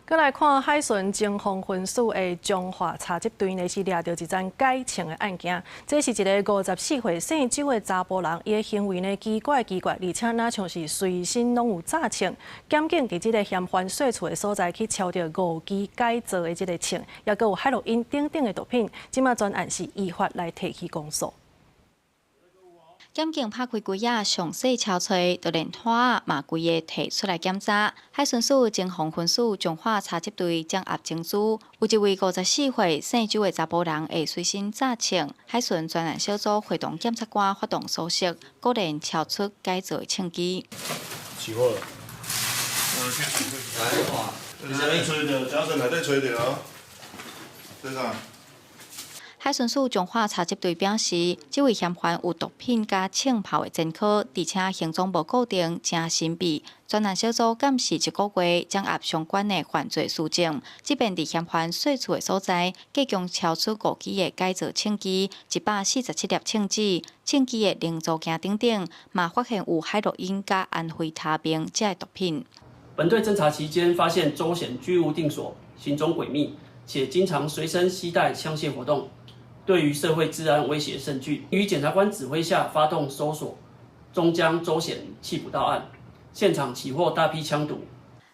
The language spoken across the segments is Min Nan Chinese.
閣來看海巡彰豐分署的彰化查緝隊呢，是掠著一宗改槍的案件。這是一个54歲姓周的查埔人，伊的行為呢奇怪奇怪，而且若像是隨身攏有炸槍。檢警佇這个嫌犯稅厝的所在去抄著五支改造的這个槍，抑閣有海洛因等等的毒品。這馬專案是依法來提起公訴。檢警拍開櫃仔，詳細抄揣，就連拖仔嘛規个提出來檢查。海巡署彰豐分署彰化查緝隊掌握情資，有一位54歲姓周的查埔人會隨身紮槍。海巡專案小組會同檢察官發動搜索，果然抄出改造的槍支。起貨了。來，你在吹的，夾繩還在吹的啊，隊長。海巡署彰化查緝隊表示，這位嫌犯有毒品佮槍炮的前科，而且行蹤無固定，誠神秘。專案小組監視一個月，掌握相關的犯罪事證。這遍佇嫌犯稅厝的所在，計共抄出五支的改造槍支，147粒槍子、槍支的零組件等等，嘛發現有海洛因佮安非他命這的毒品。本隊偵查期間發現周顯居無定所，行蹤詭秘，且經常隨身攜帶槍械活動。對於社會治安威脅甚巨，於檢察官指揮下發動搜索，終將周顯緝捕到案，現場起獲大批槍毒。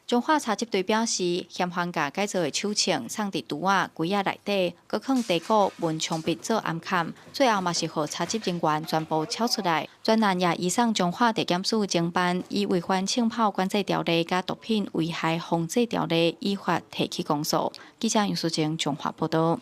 彰化查緝隊表示，嫌犯共改造的手槍藏佇櫥仔櫃仔內底，閣囥地鼓、文槍筆做暗崁，最後嘛是予查緝人員全部抄出來。專案也移送彰化地檢署偵辦，以違反槍炮管制條例佮毒品危害防制條例，依法提起公訴。記者楊淑貞彰化報道。